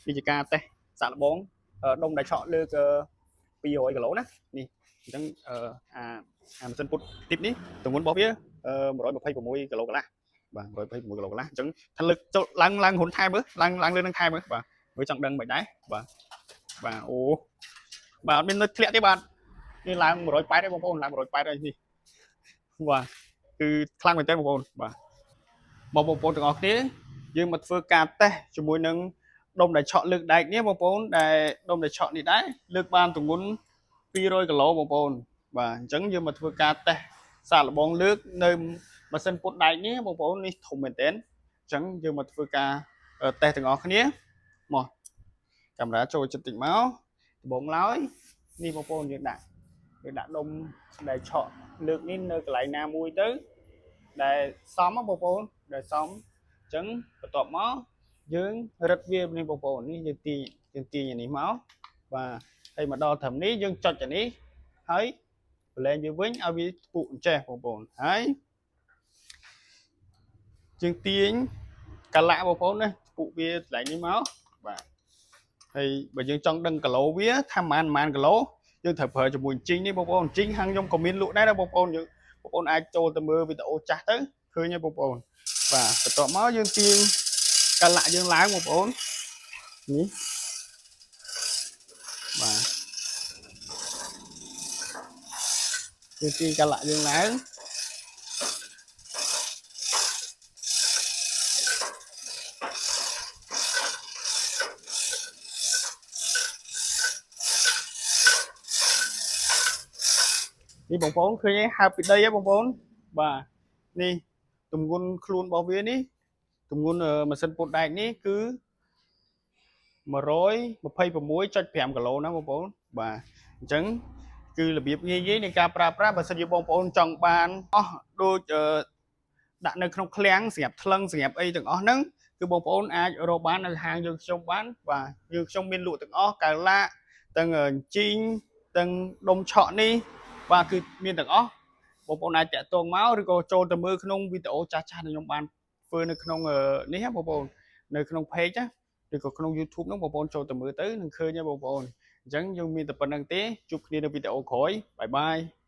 នេះជាការតេស្តសាកល្បងដុំដែលឆក់លើក200គីឡូណានេះអញ្ចឹងអាអាម៉ាស៊ីនពុតទីបនេះទម្ងន់របស់វា126គីឡូកន្លះបាទ126គីឡូកន្លះអញ្ចឹងថាលើកចូលឡើងឡើងហ៊ុនថែមមើលឡើងឡើងលើនឹងថែមមើលបាទមើលចង់ដឹងមិនដែរបាទបាទអូបាទអត់មាននៅធ្លាក់ទេបាទនេះឡើង180ហើយបងប្អូនឡើង180ហើយនេះបាទគឺខ្លាំងមែនទែនបងប្អូនបាទបងប្អូនទាំងអស់គ្នាយើងមកធ្វើការតេស្តជាមួយនឹងដុំដែលឆក់លើកដែកនេះបងប្អូនដែលដុំដែលឆក់នេះដែរលើកបានទម្ងន់200គីឡូបងប្អូនបាទអញ្ចឹងយើងមកធ្វើការតេស្តសាកល្បងលើកនៅម៉ាស៊ីនពុតដែកនេះបងប្អូននេះធំមែនទែនអញ្ចឹងយើងមកធ្វើការតេស្តទាំងអស់គ្នាមកកាមេរ៉ាចូលចិត្តតិចមកដំបងឡើយនេះបងប្អូនយើងដាក់ដុំដែលឆក់លើកនេះនៅកន្លែងណាមួយទៅដែលសមបងប្អូនដែលសមអញ្ចឹងបន្ទាប់មកយើងរឹតវានេះបងប្អូននេះយើងទាញអានេះមកបាទហើយមកដល់ត្រឹមនេះយើងចុចអានេះហើយប្រឡែងវាវិញឲ្យវាពុកអញ្ចេះបងប្អូនហើយយើងទាញកាឡាក់បងប្អូនណាពុកវាកន្លែងនេះមកបាទហើយបើយើងចង់ដឹងគីឡូវាថាប៉ុន្មានគីឡូយើងត្រូវប្រើជាមួយជីងនេះបងប្អូនជីងហាងខ្ញុំក៏មានលក់ដែរណាបងប្អូនយើងបងប្អូនអាចចូលទៅមើលវីដេអូចាស់ទៅឃើញហើយបងប្អូនបាទបន្ទាប់មកយើងទាញកាឡាក់យើងឡើងបងប្អូននេះបាទយើងទាញកាឡាក់យើងឡើងនេះបងប្អូនឃើញទេហើបពីដីហ៎បងប្អូនបាទនេះទម្ងន់ខ្លួនរបស់វានេះទម្ងន់ម៉ាស៊ីនពុតដែកនេះគឺ 126.5គីឡូណាបងប្អូនបាទអញ្ចឹងគឺរបៀបងាយៗនៃការប្រើប្រាស់បើសិនជាបងប្អូនចង់បានអស់ដូចដាក់នៅក្នុងឃ្លាំងសម្រាប់ថ្លឹងសម្រាប់អីទាំងអស់ហ្នឹងគឺបងប្អូនអាចរកបាននៅហាងយើងខ្ញុំបានបាទយើងខ្ញុំមានលក់ទាំងអស់កាឡាក់ទាំងជីងទាំងដុំឆក់នេះបាទគឺមានទាំងអស់បងប្អូនអាចតាក់ទងមកឬក៏ចូលទៅមើលក្នុងវីដេអូចាស់ៗដែលខ្ញុំបានធ្វើនៅក្នុងនេះណាបងប្អូននៅក្នុង page ណាឬក៏ក្នុង YouTube ហ្នឹងបងប្អូនចូលទៅមើលទៅនឹងឃើញហើយបងប្អូនអញ្ចឹងយើងមានតែប៉ុណ្្នឹងទេជួបគ្នានៅវីដេអូក្រោយបាយបាយ។